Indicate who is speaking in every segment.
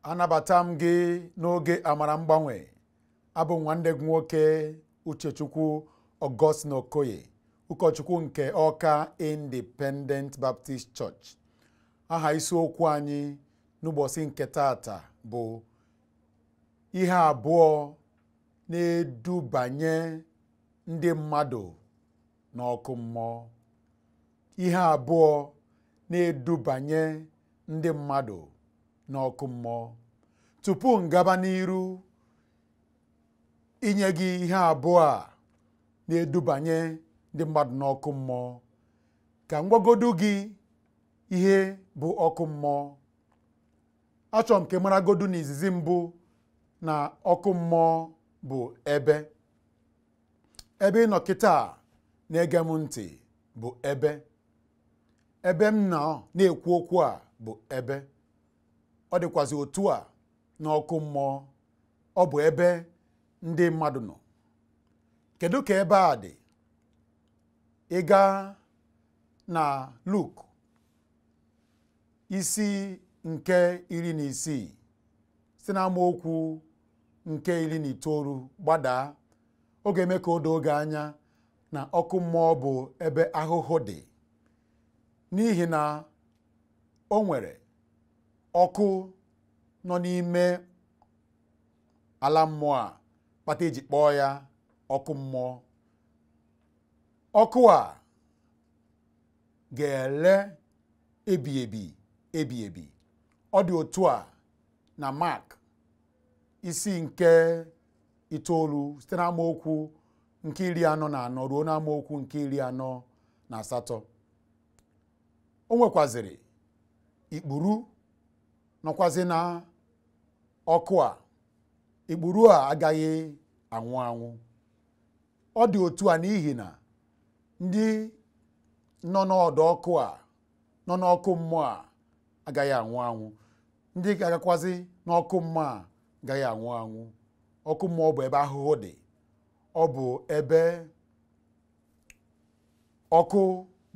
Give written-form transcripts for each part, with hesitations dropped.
Speaker 1: Anabata m gị n'oge amara mgbanwe. Abụ nwanne gị nwoke Uchechukwu Augustine Okoye, ụkọchukwu nke Ọka Independent Baptist Church. Aha isiokwu anyị n'ụbọchị nke tata bụ ihe abụọ na-edubanye ndị mmadụ n'ọkụ mmụọ. Ihe abụọ na-edubanye ndị mmadụ n'ọkụ mmụọ. Tupu m gaba n'iru inye gị ihe abụọ a na-edubanye ndị mmadụ n'ọkụ mmụọ, ka m gwagodu gị ihe bụ ọkụ mmụọ. Achọrọ m ka ị maragodu n'izizi mbụ na ọkụ mmụọ bụ ebe. Ebe ị nọ kịta na-ege m ntị bụ ebe. Ebe m nọ na-ekwu okwu a bụ ebe. Ọ dịkwazị otu a n'ọkụ mmụọ, ọ bụ ebe ndị mmadụ nọ. Kedu ka ebe a dị? Ị gaa na Luk isi nke 16 site n'amaokwu nke 19 gbadaa, ọ ga-eme ka o doo gị anya na ọkụ mmụọ bụ ebe ahụhụ dị, n'ihi na o nwere ọkụ nọ n'ime ala mmụọ a kpata eji kpọọ ya ọkụ mmụọ. Ọkụ a ga-ele ebi ebi ebi ebi. Ọ dị otu a na Mak isi nke 9 site n'amaokwu nke 44 ruo n'amaokwu nke 48. O nwekwazịrị ikpuru nọkwazị na ọkụ a. Ikpuru a agaghị anwụ anwụ. Ọ dị otu a n'ihi na ndị nọ n'ọdọ ọkụ a, nọ n'ọkụ mmụọ a agaghị anwụ anwụ. Ndị ga-agakwazị n'ọkụ mmụọ a agaghị anwụ anwụ. Ọkụ mmụọ bụ ebe ahụhụ dị. Ọ bụ ebe ọkụ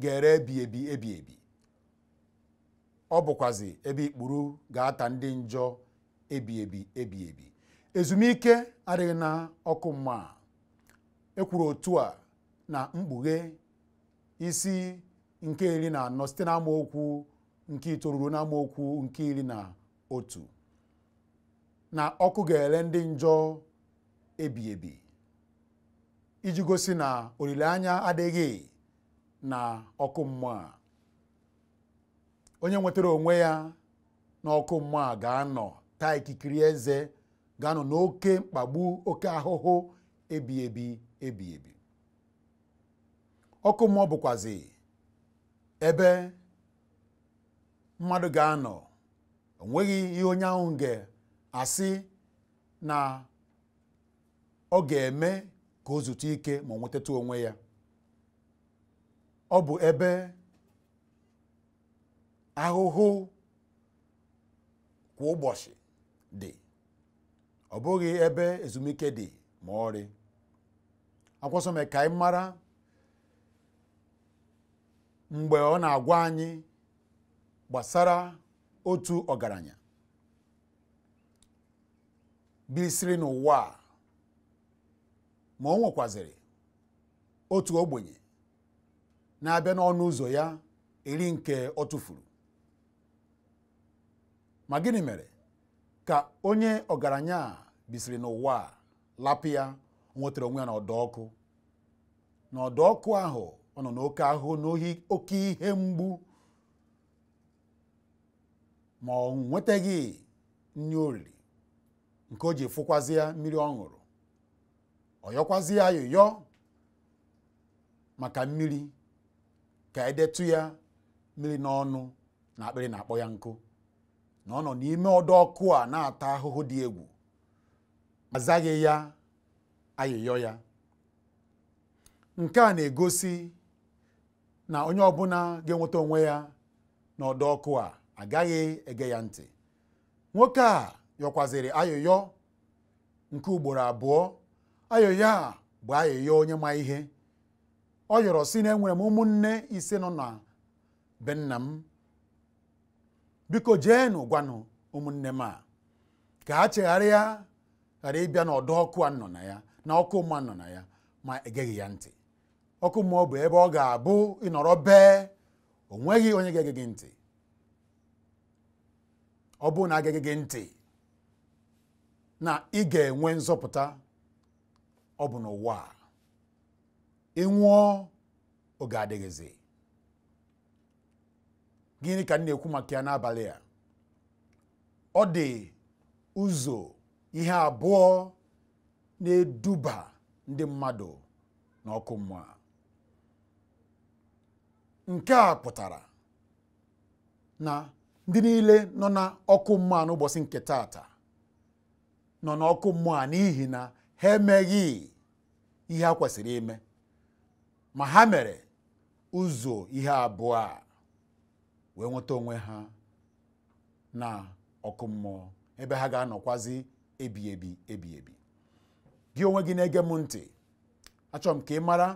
Speaker 1: ga-ere ebi ebi ebi ebi. Ọ bụkwazị ebe ikpuru ga-ata ndị njọ ebi ebi ebi ebi. Ezumike adịghị na ọkụ mmụọ a. E kwuru otu a na Mkpughe isi nke 14 site n'amaokwu nke 9 ruo n'amaokwu nke 11 na ọkụ ga-ere ndị njọ ebi ebi, iji gosi na olileanya adịghị na ọkụ mmụọ a. Onye nwetara onwe ya n'ọkụ mmụọ a ga-anọ taa ikikere eze, ga-anọ n'oke mkpagbu, oke ahụhụ ebi ebi ebi ebi. Ọkụ mmụọ bụkwazị ebe mmadụ ga-anọ, o nweghị ihe onye ahụ ga-asị na ọ ga-eme ka o zute ike ma ọ nwetatụ onwe ya. Ọ bụ ebe ahụhụ kwa ụbọchị dị, ọ bụghị ebe ezumike dị ma ọrị. Akwụkwọ nsọ mere ka anyị mara mgbe ọ na-agwa anyị gbasara otu ọgaranya bisiri n'ụwa a, ma o nwekwazịrị otu ogbenye na-abịa n'ọnụ ụzọ ya eri nke ọ tụfuru. Ma gịnị mere ka onye ọgaranya a bisiri n'ụwa a lapụ ya, nwetara onwe ya n'ọdọ ọkụ? N'ọdọ ọkụ ahụ ọ nọ n'oke ahụhụ, n'ohi oke ihe mgbu, ma ọ nwetaghị nri oriri nke o ji fụkwazị ya mmiri ọ ṅụrụ. Ọ yọkwazị ya ayụyọ maka mmiri ka edetụ ya mmiri n'ọnụ na akpịrị na-akpọ ya nkụ, na ọ nọ n'ime ọdọ ọkụ a na-ata ahụhụ dị egwu. Azaghị ya ayụyọ ya. Nke a na-egosi na onye ọbụla ga-enweta onwe ya n'ọdọ ọkụ a agaghị ege ya ntị. Nwoke a yọkwazịrị ayụyọ nke ugboro abụọ. Ayụyọ a bụ ayụyọ onye ma ihe. Ọ yọrọ sị na enwere m ụmụnne 5 nọ na be nna m, biko jeenụ gwanụ ụmụnne m a Ka ha chegharịa ghara ịbịa n'ọdọ ọkụ a nọ na ya, na ọkụ mmụọ nọ na ya, ma egeghị ya ntị. Ọkụ mmụọ bụ ebe ọ ga-abụ ịnọrọ bee, o nweghị onye ga-ege gị ntị. Ọ bụrụ na ageghị gị ntị na ị ga-enwe nzọpụta, ọ bụ n'ụwa a. Ị nwụọ, oge adịghịzi. Gịnị ka m na-ekwu maka ya n'abalị a? Ọ dị ụzọ ihe abụọ na-eduba ndị mmadụ n'ọkụ mmụọ. Nke a pụtara na ndị niile nọ na ọkụ mmụọ n'ụbọchị nke taata nọ n'ọkụ mmụọ n'ihi na ha emeghị ihe ha kwesịrị ime, ma ha mere ụzọ ihe abụọ a wee nweta onwe ha na ọkụ mmụọ, ebe ha ga-anọkwazi ebi ebi ebi ebi. Gị onwe gị na-ege m ntị, achọrọ m ka ị mara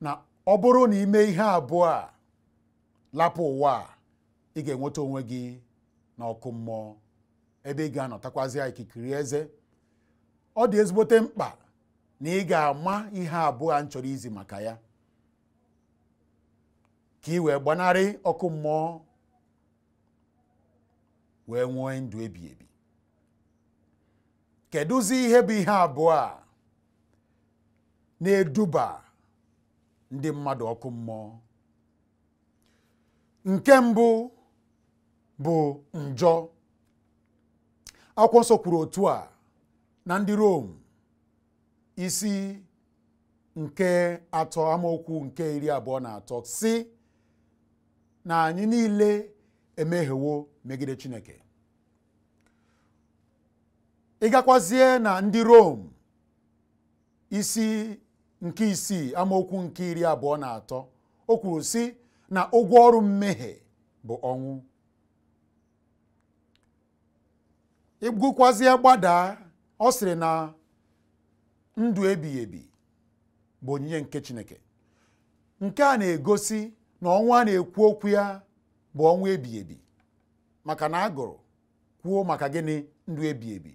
Speaker 1: na ọ bụrụ na ime ihe abụọ a lapụ ụwa a, ị ga-enweta onwe gị n'ọkụ mmụọ, ebe ị ga-anọtakwazi ikikere eze. Ọ dị ezigbote mkpa na ị ga-ama ihe abụọ a m chọrọ izi maka ya, ka ị wee gbanarị ọkụ mmụọ wee nwee ndụ ebi ebi. Kedụzi ihe bụ ihe abụọ a na-eduba ndị mmadụ ọkụ mmụọ? Nke mbụ bụ njọ. Akwụkwọ nsọ kwuru otu a na ndị Rom isi nke 3 amaokwu nke 23 sị na anyị niile emehiewo megide Chineke. Ị gakwazie na ndị Rom isi nke 6 amaokwu nke 23, o kwuru sị na ụgwọ ọrụ mmehie bụ ọnwụ. Ịgụkwazie gbadaa, ọ sịrị na ndụ ebighị ebi bụ onyinye nke Chineke. Nke a na-egosi na ọnwụ a na-ekwu okwu ya bụ ọnwụ ebighị ebi, maka na a gụrụ kwuo maka gịnị? Ndụ ebighị ebi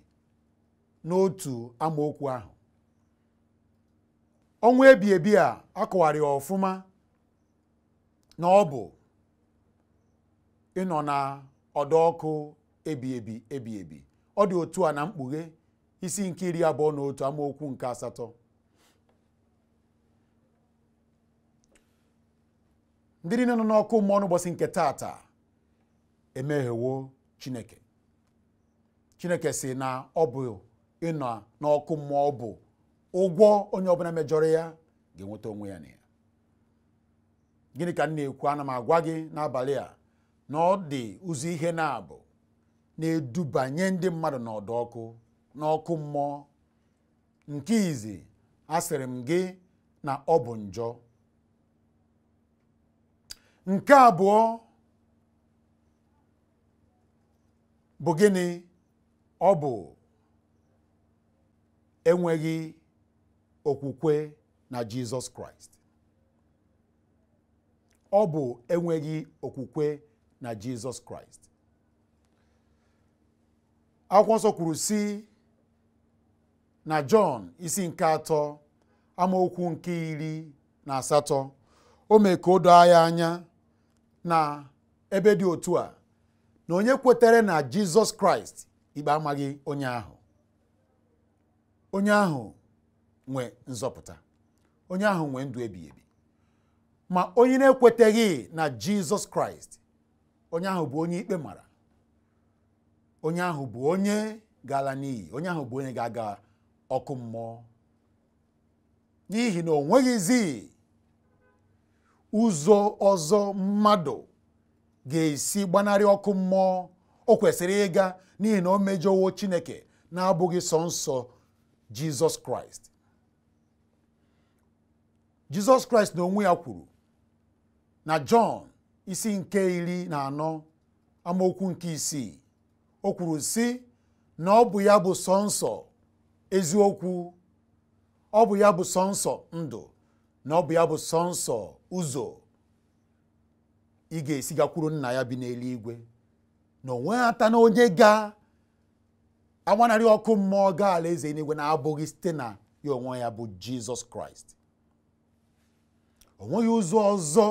Speaker 1: n'otu amaokwu ahụ. Ọnwụ ebighị ebi a akọwara ya ọfụma na ọ bụ ịnọ na ọdọ ọkụ ebighị ebi ebighị ebi. Ọ dị otu a na Mkpughe isi nke 21 amaokwu nke 8. Ndị niile nọ n'ọkụ mmụọ n'ụbọchị nke taata emehiewo Chineke. Chineke sị na ọ bụ ịnọ n'ọkụ mmụọ bụ ụgwọ onye ọbụla mejọrọ ya ga-enweta onwe ya na ya. Gịnị ka m na-ekwu? Ana m agwa gị n'abalị a na ọ dị ụzọ ihe na-abụ na-edubanye ndị mmadụ n'ọdọ ọkụ, n'ọkụ mmụọ. Nke izi, asịrị m gị na ọ bụ njọ. Nke abụọ bụ gịnị? Ọ bụ enweghị okwukwe na Jizọs Kraịst. Ọ bụ enweghị okwukwe na Jizọs Kraịst. Akwụkwọ nsọ kwuru sị na Jọn isi nke 3 amaokwu nke 18, o mee ka o doo ya anya na ebe dị otu a na onye kwetere na Jizọs Kraịst ikpe amaghị onye ahụ. Onye ahụ nwe nzọpụta, onye ahụ nwe ndụ ebighị ebi. Ma onye na-ekweteghị na Jizọs Kraịst, onye ahụ bụ onye ikpe mara, onye ahụ bụ onye ga-ala n'iyi, onye ahụ bụ onye ga-aga ọkụ mmụọ, n'ihi na o nweghịzi ụzọ ọzọ mmadụ ga-esi gbanarị ọkụ mmụọ o kwesịrị ịga, n'ihi na o mejọwo Chineke na-abụghị sọ nsọ Jizọs Kraịst. Jizọs Kraịst n'onwe ya kwuru na Jọn isi nke 14 amaokwu nke 6, o kwuru sị na ọ bụ ya bụ sọ nsọ eziokwu, ọ bụ ya bụ sọ nsọ ndụ, na ọ bụ ya bụ sọ nsọ ụzọ ị ga-esi gakwuru nna ya bi n'eluigwe, na onwe ata na onye ga agbanarị ọkụ mmụọ gaa alaeze eluigwe na-abụghị site na ya onwe ya bụ Jizọs Kraịst. O nweghị ụzọ ọzọ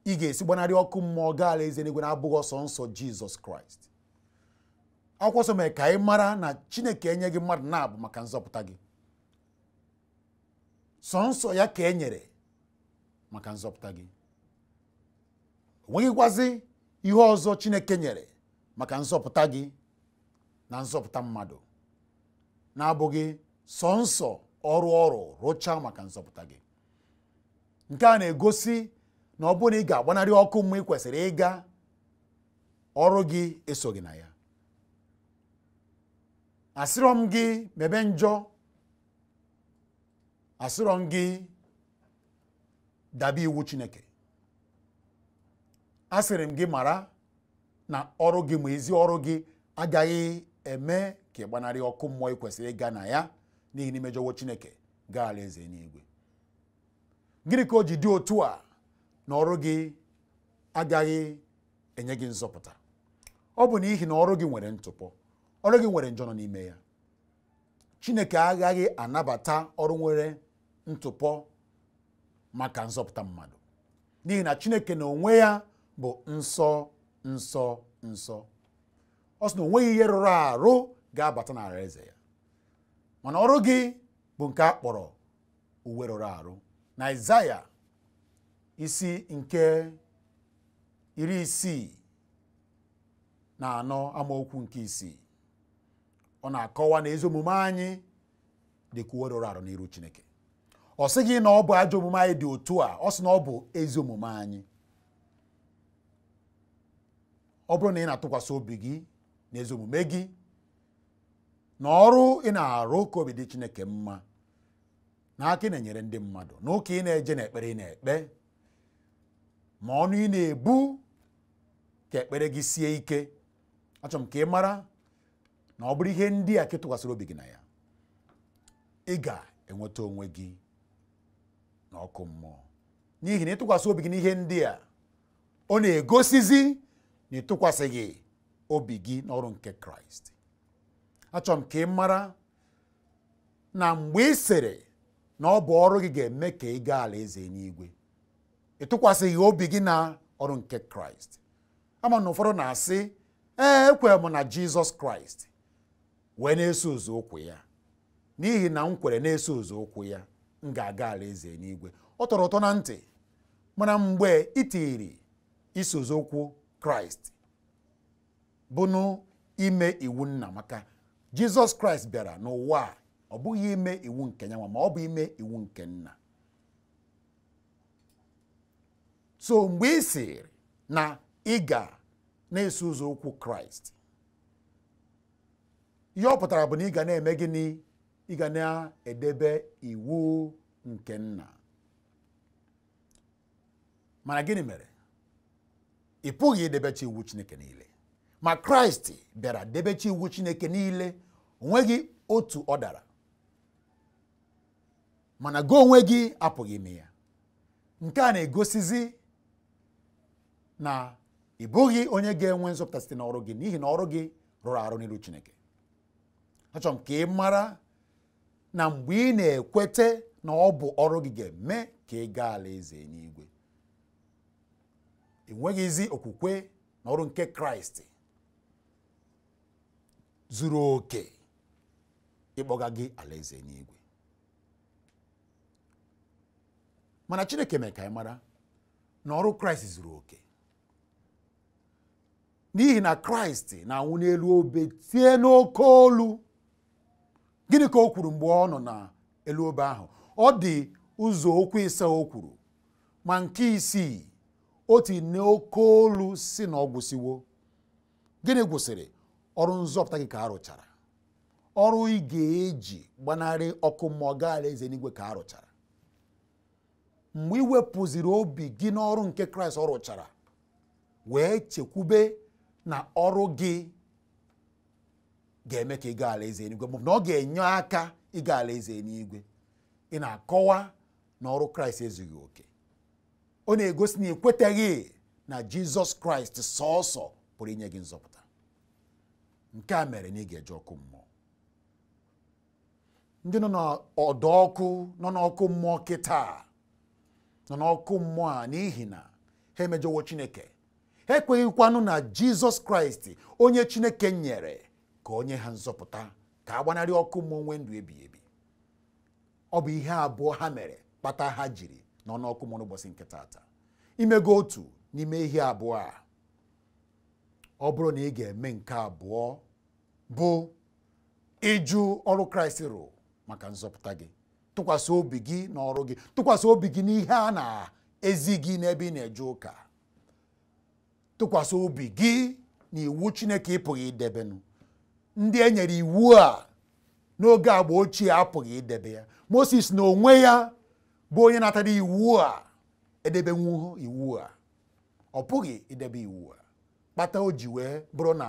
Speaker 1: ị ga-esi gbanarị ọkụ mmụọ gaa alaeze eluigwe na-abụghị ọsọ nsọ Jizọs Kraịst. Akwụkwọ nsọ mere ka anyị mara na Chineke enyeghị mmadụ na-abụ maka nzọpụta gị. Sọ nsọ ya ka e nyere maka nzọpụta gị. O nweghịkwazị ihe ọzọ Chineke nyere maka nzọpụta gị na nzọpụta mmadụ na-abụghị sọ nsọ ọrụ ọrụ rụchaa maka nzọpụta gị. Nke a na-egosi na ọ bụrụ na ị ga-agbanarị ọkụ mmụọ ị kwesịrị ịga, ọrụ gị esoghị na ya. Asịrọ m gị mebe njọ, asịrọ m gị dabe iwu Chineke. Asịrị m gị mara na ọrụ gị ma ezi ọrụ gị agaghị eme ka ị gbanarị ọkụ mmụọ ị kwesịrị ịga na ya n'ihi na imejọwo Chineke gaa alaeze n'igwe. Gịnị ka o ji dị otu a na ọrụ gị agaghị enye gị nzọpụta? Ọ bụ n'ihi na ọrụ gị nwere ntụpọ, ọrụ gị nwere njọ nọ n'ime ya. Chineke agaghị anabata ọrụ nwere ntụpọ maka nzọpụta mmadụ, n'ihi na Chineke na onwe ya bụ nsọ nsọ nsọ. Ọ sị na o nweghị ihe rụrụ arụ ga-abata n'ala eze ya. Mana ọrụ gị bụ nke a kpọrọ uwe rụrụ arụ. Na Aịzaya isi nke 64 amaokwu nke 6, ọ na-akọwa na ezi omume anyị dị ka uwe rụrụ arụ n'iru Chineke. Ọ sịghị na ọ bụ ajọ omume anyị dị otu a, ọ sị na ọ bụ ezi omume anyị. Ọ bụrụ na ị na-atụkwasị obi gị na ezi omume gị na ọrụ ị na-arụ ka obi dị Chineke mma, na aka ị na-enyere ndị mmadụ, na ụka ị na-eje na ekpere ị na-ekpe, ma ọnụ ị na-ebu ka ekpere gị sie ike, achọrọ m ka ị mara na ọ bụrụ ihe ndị a ka ị tụkwasịrị obi gị na ya, ị ga-enweta onwe gị n'ọkụ mmụọ. N'ihi na ịtụkwasị obi gị n'ihe ndị a, ọ na-egosizi na ịtụkwasịghị obi gị n'ọrụ nke Kraịst. Achọrọ m ka ị mara na mgbe ị sịrị na ọ bụ ọrụ gị ga-eme ka ị gaa alaeze n'igwe, ịtụkwasịghị obi gị na ọrụ nke Kraịst. Ama na ụfọdụ na-asị, ee, ekwere m na Jizọs Kraịst wee na-eso ụzọ ụkwụ ya, n'ihi na m kwere na-eso ụzọ ụkwụ ya, m ga-aga alaeze n'igwe. Ọ tọrọ ụtọ na ntị, mana mgbe ị tiri iso ụzọ ụkwụ Kraịst bụnụ ime iwu nna, maka Jizọs Kraịst bịara n'ụwa a ọ bụghị ime iwu nke ya nwa, ma ọ bụ ime iwu nke nna. So mgbe ị sịrị na ị ga na-eso ụzọ ụkwụ Kraịst, ihe ọ pụtara bụ na ị ga na-eme gịnị? Ị ga na-edebe iwu nke nna. Mana gịnị mere? Ị pụghị idebecha iwu Chineke niile. Ma Kraịst bịara debecha iwu Chineke niile, o nweghị otu ọ dara. Mana gị onwe gị apụghị ime ya. Nke a na-egosizi na ị bụghị onye ga-enwe nzọpụta site n'ọrụ gị, n'ihi na ọrụ gị rụrụ arụ n'iru Chineke. Achọrọ m ka ị mara na mgbe ị na-ekwete na ọ bụ ọrụ gị ga-eme ka ị gaa alaeze n'igwe, ị nweghịzi okwukwe na ọrụ nke Kraịst zuru oke ịkpọga gị alaeze n'igwe. Mana Chineke mere ka anyị mara na ọrụ Kraịst zuru oke, n'ihi na Kraịst na-anwụ n'elu obe tie n'oke olu. Gịnị ka o kwuru mgbe ọ nọ n'elu obe ahụ? Ọ dị ụzọ okwu ise o kwuru, ma nke isii o ti n'oke olu si na ọ gwụsịwo. Gịnị gwụsịrị? Ọrụ nzọpụta gị ka a rụchara, ọrụ ị ga-eji gbanarị ọkụ mmụọ gaa alaeze n'igwe ka a rụchara. Mgbe ị wepụziri obi gị n'ọrụ nke Kraịst ọ rụchara, wee chekwube na ọrụ gị ga-eme ka ị gaa alaeze n'igwe, maọbụ na ọ ga-enye aka ịga alaeze n'igwe, ị na-akọwa na ọrụ Kraịst ezughị oke. Ọ na-egosi na ị kweteghị na Jizọs Kraịst sọọsọ pụrụ inye gị nzọpụta. Nke a mere na ị ga-eje ọkụ mmụọ. Ndị nọ n'ọdọ ọkụ nọ n'ọkụ mmụọ kịta nọ n'ọkụ mmụọ a n'ihi na ha emejọwo Chineke. Ha ekweghịkwanụ na Jizọs Kraịst onye Chineke nyere ka onye ha nzọpụta ka a gbanarị ọkụ mmụọ nwee ndụ ebighị ebi. Ọ bụ ihe abụọ ha mere kpata ha jiri nọ n'ọkụ mmụọ n'ụbọchị nke taata. Imego otu n'ime ihe abụọ a, ọ bụrụ na ị ga-eme nke abụọ bụ ịjụ ọrụ Kraịst rụrụ maka nzọpụta gị, tụkwasị obi gị n'ọrụ gị, tụkwasị obi gị n'ihe a na-ezi gị n'ebe ị na-eje ụka, tụkwasị obi gị na iwu Chineke ị pụghị idebenụ. Ndị e nyere iwu a n'oge agba ochie apụghị idebe ya. Moses na onwe ya bụ onye natara iwu a edebenwuo iwu a, ọ pụghị idebe iwu a, kpata o ji wee bụrụ na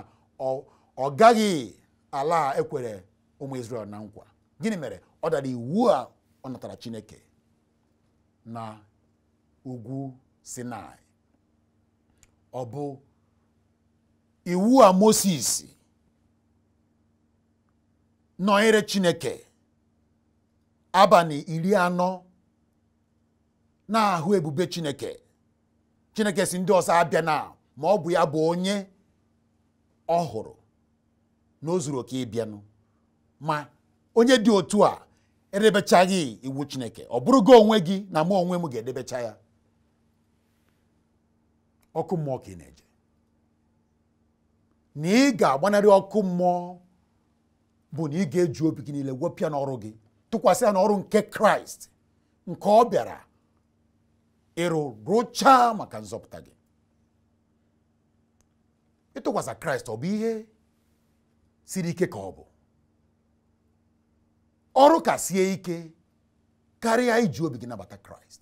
Speaker 1: ọ gaghị ala ekwere ụmụ Izrel na nkwa. Gịnị mere? Ọ dara iwu a ọ natara Chineke na ugwu Sinai. Ọ bụ iwu a Moses nọnyere Chineke abalị 40 na-ahụ ebube Chineke. Chineke si ndị ọzọ abịa na ma ọ bụ ya bụ onye ọ hụrụ na o zuru oke ịbịanụ. Ma onye dị otu a edebechaghị iwu Chineke. Ọ bụrụ gị onwe gị na mụ onwe m ga-edebecha ya, ọkụ mmụọ ka ị na-eje. Na ị ga-agbanarị ọkụ mmụọ bụ na ị ga-eji obi gị niile wepịa n'ọrụ gị, tụkwasị ya n'ọrụ nke Kraịst nke ọ bịara ịrụ rụchaa maka nzọpụta gị. Ịtụkwasị Kraịst ọ bụ ihe siri ike ka ọ bụ ọrụ ka sie ike karịa iji obi gị nabata Kraịst.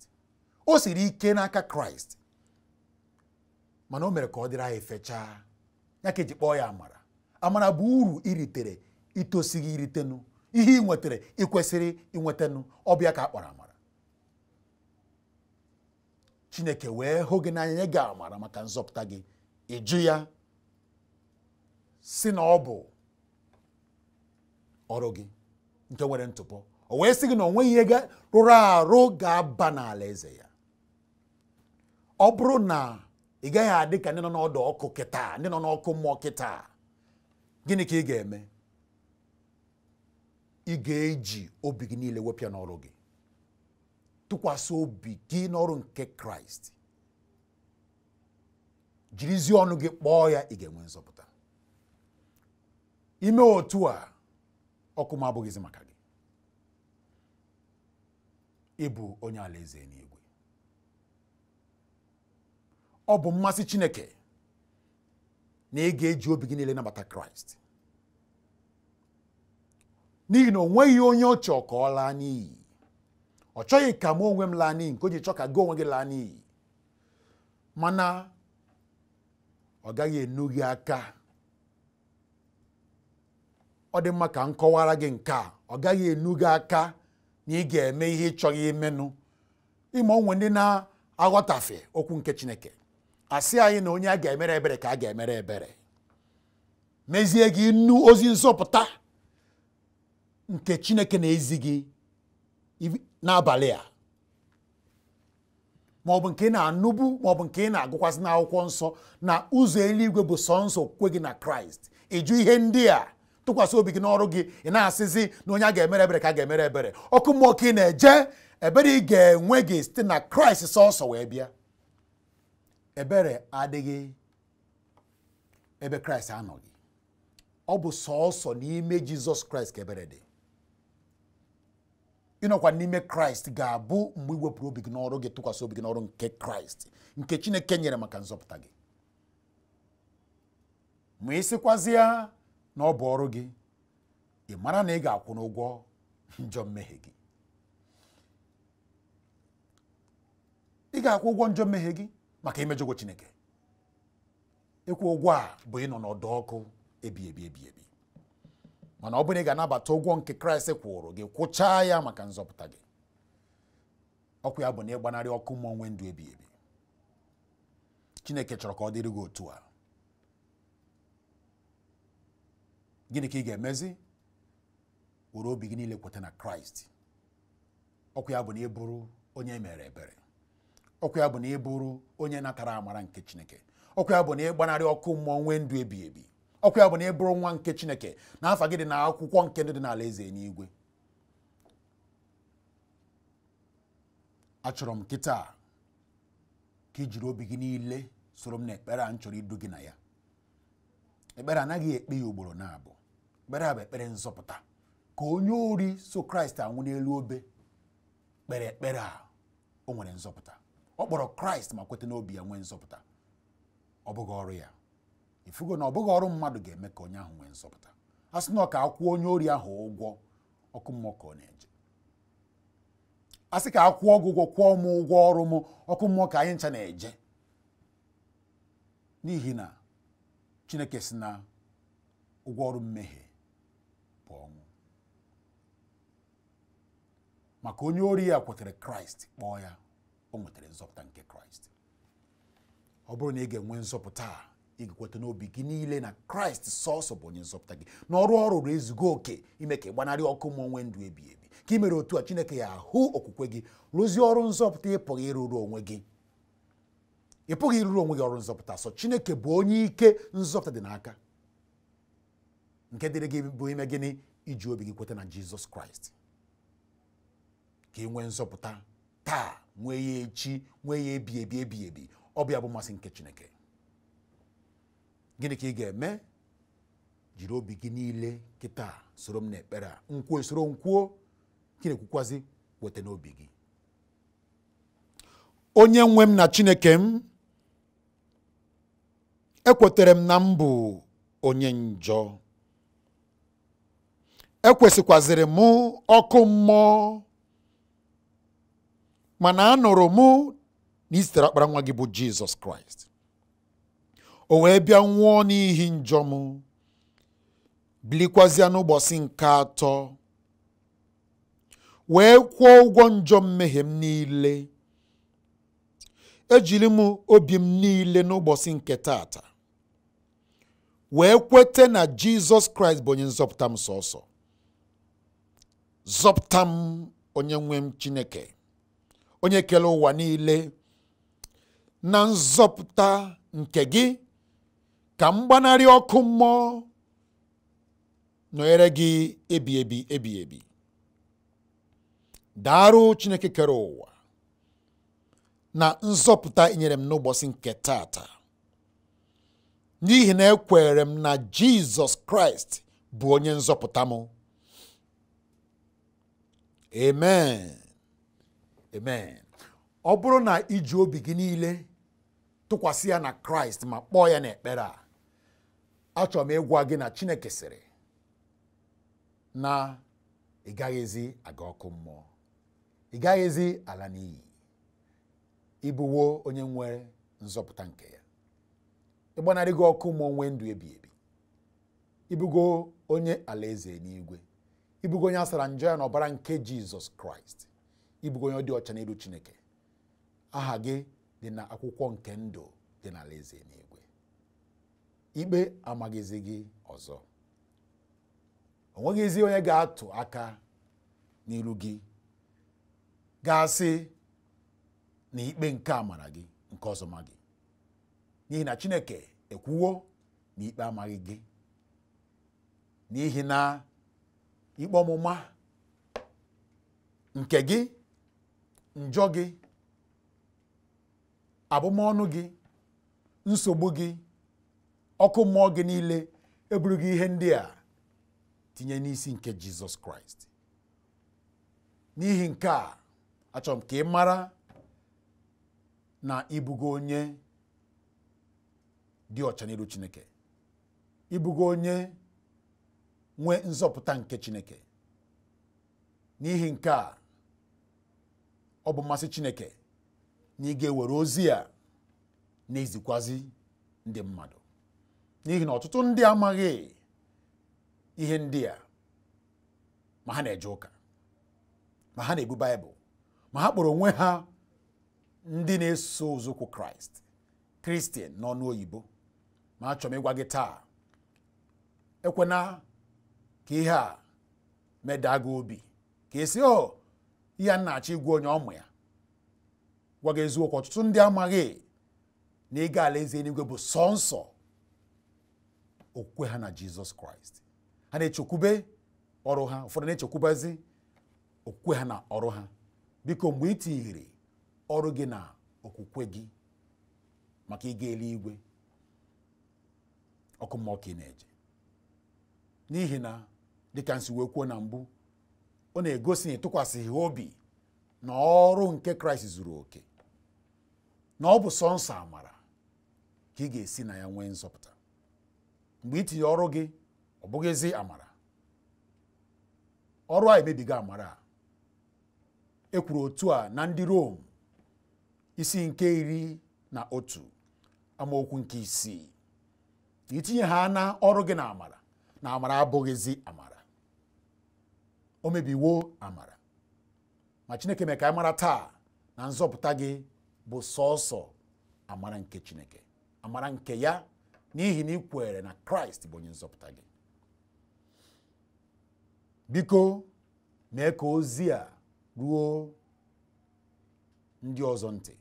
Speaker 1: O siri ike n'aka Kraịst, mana o mere ka ọ dịrị anyị fechaa, ya ka eji kpọọ ya amara. Amara bụ uru iritere itosighị iritenụ, ihe ị nwetara ị kwesịrị inwetanụ, ọ bụ ya ka a kpọrọ amara. Chineke wee hụ gị n'anya nye gị amara maka nzọpụta gị, ịjụ ya si na ọ bụ ọrụ gị nke nwere ntụpọ. O wee sị gị na o nweghị ihe rụrụ arụ ga-aba n'ala eze ya. Ọ bụrụ na ị gaghị adị ka ndị nọ n'ọdụ ọkụ kịta, ndị nọ n'ọkụ mmụọ kịta, gịnị ka ị ga-eme? Ị ga-eji obi gị niile wepịa n'ọrụ gị, tụkwasị obi gị n'ọrụ nke Kraịst, jirizie ọnụ gị kpọọ ya, ị ga-enwe nzọpụta. Ime otu a, ọkụ m abụghịzi maka gị. Ịbụ onye alaeze n'igwe. Ọ bụ mmasị Chineke na ị ga-eji obi gị niile nabata Kraịst, n'ihi na o nweghị onye ọ chọọ ka ọ laa n'iyi. Ọ chọghị ka mụ onwe m laa n'iyi nke o ji chọọ ka gị onwe gị laa n'iyi. Mana ọ gaghị enu gị aka. Ọ dị mma ka m kọwara gị nke a. Ọ gaghị enu gị aka na ị ga-eme ihe ị chọghị imenụ. Ịma onwe ndị na-aghọtafe okwu nke Chineke, asị anyị na onye a ga-emere ebere ka a ga-emere ebere. Mezie gị nnu ozi nzọpụta nke Chineke na-ezi gị n'abalị a, ma ọ bụ nke ị na-anụbu, ma ọ bụ nke ị na-agụkwasị n'akwụkwọ nsọ, na ụzọ eluigwe bụ sọ nsọ okwukwe gị na Kraịst. Ịjụ ihe ndị a, tụkwasị obi gị n'ọrụ gị, ị na-asịzi na onye a ga-emere ebere ka a ga-emere ebere. Ọkụ mmụọ ka ị na-eje, ebere ị ga-enwe gị site na Kraịst sọsọ wee bịa. Ebere adịghị ebe Kraịst anọghị. Ọ bụ sọsọ n'ime Jizọs Kraịst ka ebere dị. Ịnọkwa n'ime Kraịst ga-abụ mgbe ị wepụrụ obi gị n'ọrụ gị, tụkwasị obi gị n'ọrụ nke Kraịst nke Chineke nyere maka nzọpụta gị. Ma ị sịkwazịa na ọ bụ ọrụ gị, ị mara na ị ga-akwụ n'ụgwọ njọ mmehie gị. Ị ga-akwụ ụgwọ njọ mmehie gị maka imejọgwo Chineke. Ịkwụ ụgwọ a bụ ịnọ n'ọdọ ọkụ ebi ebi ebi ebi. Mana ọ bụrụ na ị ga-anabata ụgwọ nke Kraịst kwụrụ gị, kwụchaa ya maka nzọpụta gị, ọkụ ya bụ na ịgbanarị ọkụ mmụọ nwee ndụ ebi ebi. Chineke chọrọ ka ọ dịrị gị otu a. Gịnị ka ị ga-emezi? Were obi gị niile kweta na Kraịst. Ọkwa ya bụ na ị bụrụ onye mere ebere. Ọkwa ya bụ na ị bụrụ onye natara amara nke Chineke. Ọkwa ya bụ na ị gbanarị ọkụ mmụọ nwee ndụ ebi ebi. Ọkwa ya bụ na ị bụrụ nwa nke Chineke na afa gị dị na akwụkwọ nke ndị dị n'ala eze n'igwe. Achọrọ m kịta ka ị jiri obi gị niile soro m n'ekpere a m chọrọ idu gị na ya. Ekpere anaghị ekpe ya ugboro na-abụ. Ekpere a bụ ekpere nzọpụta. Ka onye ori so Kraịst anwụ n'elu obe kpere ekpere a, o nwere nzọpụta. Ọ kpọrọ Kraịst ma kweta n'obi ya nwee nzọpụta. Ọ bụghị ọrụ ya. Ifugo na ọ bụghị ọrụ mmadụ ga-eme ka onye ahụ nwee nzọpụta. A sị na ọ ka akwụọ onye ori ahụ ụgwọ, ọkụ mmụọ ka ọ na-eje. A sị ka akwụọ gị ụgwọ, kwụọ m ụgwọ ọrụ m, ọkụ mmụọ ka anyị ncha na-eje. N'ihi na Chineke sị na ụgwọ ọrụ mmehie bụ ọnwụ. Maka onye ori ya kwetere Kraịst kpọọ ya, o nwetara nzọpụta nke Kraịst. Ọ bụrụ na ị ga-enwe nzọpụta a, ị ga-ekweta n'obi gị niile na Kraịst sọọsọ bụ onye nzọpụta gị, na ọrụ ọ rụrụ ezugo oke ime ka ị gbanarị ọkụ mmụọ nwee ndụ ebi ebi. Ka ị mere otu a, Chineke ya ahụ okwukwe gị, rụzie ọrụ nzọpụta ị pụghị ịrụrụ onwe gị. Ị pụghị ịrụrụ onwe gị ọrụ nzọpụta, sọ Chineke bụ onye ike nzọpụta dị n'aka. Nke dịrị gị bụ ime gịnị? Iji obi gị kweta na Jizọs Kraịst ka ị nwee nzọpụta taa, nwee ya echi, nwee ya ebi ebi ebi ebi. Ọ bụ ya bụ mmasị nke Chineke. Gịnị ka ị ga-eme? Jiri obi gị niile kịta soro m n'ekpere a. Nkwuo, soro nkwuo, ka ị na-ekwukwazi weta n'obi gị. Onye nwe m na Chineke m, ekwetere m na m bụ onye njọ. Ekwesịkwazịrị m ọkụ mmụọ, mana anụrụ m na ị zitere ọkpara nwa gị bụ Jizọs Kraịst. O wee bịa nwụọ n'ihi njọ m, bilikwazịa n'ụbọchị nke atọ, wee kwụọ ụgwọ njọ mmehie m niile. Ejiri m obi m niile n'ụbọchị nke tata wee kweta na Jizọs Kraịst bụ onye nzọpụta m sọsọ. Zọpụta m, onye nwe m Chineke, onye kere ụwa niile, na nzọpụta nke gị ka m gbanarị ọkụ mmụọ nọnyere gị ebi ebi ebi ebi. Daarụ Chineke kere ụwa na nzọpụta i nyere m n'ụbọchị nke tata, n'ihi na ekwere m na Jizọs Kraịst bụ onye nzọpụta m. Amen. Amen. Ọ bụrụ na iji obi gị niile tụkwasị ya na Kraịst ma kpọọ ya n'ekpere a, achọrọ m ịgwa gị na Chineke sịrị na ị gaghịzi aga ọkụ mmụọ, ị gaghịzi ala n'iyi. Ịbụwo onye nwere nzọpụta nke ya. Ịgbanarị gị ọkụ mmụọ nwee ndụ ebi ebi. Ịbụgo onye alaeze n'igwe. Ịbụgo onye asara njọ ya n'ọbara nke Jizọs Kraịst. Ịbụgo onye dị ọcha n'iru Chineke. Aha gị dị na akwụkwọ nke ndụ dị n'alaeze n'igwe. Ikpe amaghịzi gị ọzọ. O nweghịzi onye ga-atụ aka n'iru gị ga-asị na ikpe nke a mara gị, nke ọzọ ma gị. N'ihi na Chineke ekwuwo na ikpe amaghị gị. N'ihi na ikpe ọmụma nke gị, njọ gị, abụmọnụ gị, nsogbu gị, ọkụ mmụọ gị niile eburu gị ihe ndị a tinye n'isi nke Jizọs Kraịst. N'ihi nke a, achọrọ m ka ị mara na ịbụgo onye dị ọcha n'iru Chineke. Ịbụgo onye nwee nzọpụta nke Chineke. N'ihi nke a, ọ bụ mmasị Chineke na ị ga-ewere ozi a na-ezikwazi ndị mmadụ. N'ihi na ọtụtụ ndị amaghị ihe ndị a, ma ha na-eje ụka, ma ha na-ebu Baịbụl, ma ha kpọrọ onwe ha ndị na-eso ụzọụkwụ Kraịst, Kristian n'ọnụ oyibo. Ma achọrọ m ịgwa gị taa, ekwena Ka ihe a medaa gị obi ka esi o ihe a na-achọ ịgwa onye ọmụ ya gwa gị eziokwu. Ọtụtụ ndị amaghị na ịga alaeze eluigwe bụ sọ nsọ okwukwe ha na Jizọs Kraịst. Ha na-echekwube ọrụ ha, ụfọdụ na-echekwubezi okwukwe ha na ọrụ ha. Biko mgbe ị tinyere ọrụ gị na okwukwe gị maka ịga eluigwe, ọkụ mmụọ ka ị na-eje. N'ihi na dịka nsi wee kwuo na mbụ, ọ na-egosi na ịtụkwasịghị obi na ọrụ nke Kraịst zuru oke, na ọ bụ sọ nsọ amara ka ị ga-esi na ya nwee nzọpụta. Mgbe i tinye ọrụ gị, ọ bụghịzi amara. Ọrụ a emebigo amara a. E kwuru otu a na ndị Rom isi nke 11 amaokwu nke 6, itinye ha na ọrụ gị na amara, na amara abụghịzi amara, o mebiwo amara. Ma Chineke mee ka anyị mara taa na nzọpụta gị bụ sọọsọ amara nke Chineke, amara nke ya, n'ihi na ị kwere na Kraịst bụ onye nzọpụta gị. Biko mee ka ozi a ruo ndị ọzọ ntị,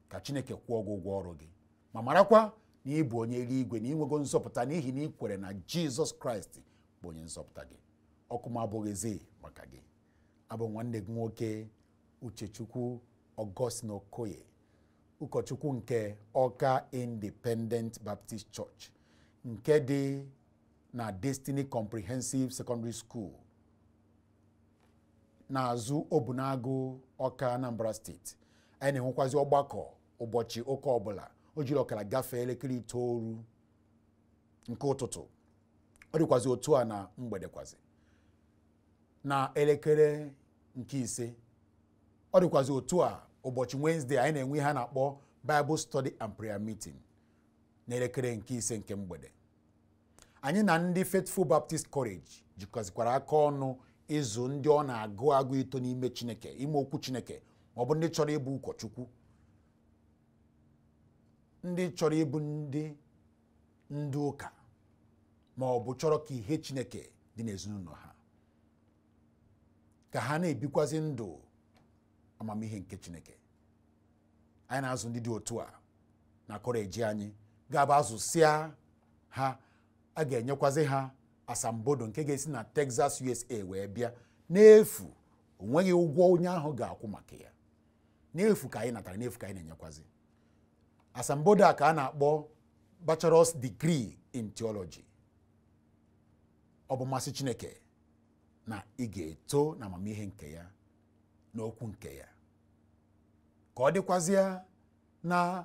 Speaker 1: ka Chineke kwụọ gị ụgwọ ọrụ gị, ma marakwa na ị bụ onye eluigwe na ị nwego nzọpụta n'ihi na ị kwere na Jizọs Kraịst bụ onye nzọpụta gị. Ọkụ m abụghịzi maka gị. Abụ nwanne gị nwoke Uchechukwu Augustine Okoye, ụkọchukwu nke Ọka Independent Baptist Church nke dị na Destiny Comprehensive Secondary School n'azụ Obunagu, Ọka, Anambra Steeti. Anyị na-enwekwazi ọgbakọ ụbọchị ụka ọbụla o jiri ọkara gafee elekere 9 nke ụtụtụ. Ọ dịkwazi otu a na mgbede kwazi na elekere nke 5. Ọ dịkwazi otu a ụbọchị Wednesday anyị na-enwe ihe a na-akpọ Bible Study and Prayer Meeting n'elekere nke 5 nke mgbede. Anyị na ndị Faithful Baptist College jikọzikwara aka ọnụ ịzụ ndị ọ na-agụ agụ ito n'ime Chineke, ime okwu Chineke, ma ọ bụ ndị chọrọ ịbụ ụkọchukwu, ndị chọrọ ịbụ ndị ndu ụka, ma ọ bụ chọrọ ka ihe Chineke dị n'ezinụlọ ha, ka ha na-ebikwazi ndụ amamihe nke Chineke. Anyị na-azụ ndị dị otu a na kọleji anyị ga-abụ azụsịa ha, a ga-enyekwazi ha asambodo nke ga-esi na Texas, USA wee bịa n'efu. O nweghị ụgwọ onye ahụ ga-akwụ maka ya. N'efu ka anyị natara, n'efu ka anyị na-enyekwazi. Asambodo a ka a na-akpọ Bachelor's Degree in Theology. Ọ bụ mmasị Chineke na ị ga-eto na amamihe nke ya na okwu nke ya. Ka ọ dịkwazịa na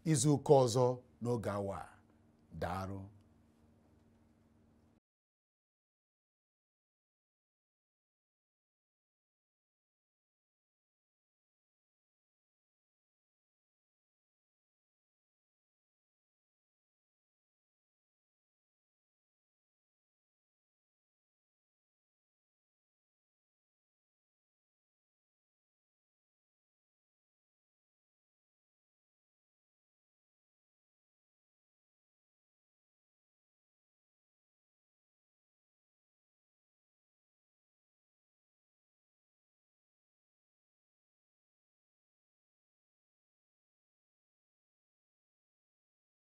Speaker 1: izu ụka ọzọ n'oge awa. Daalụ.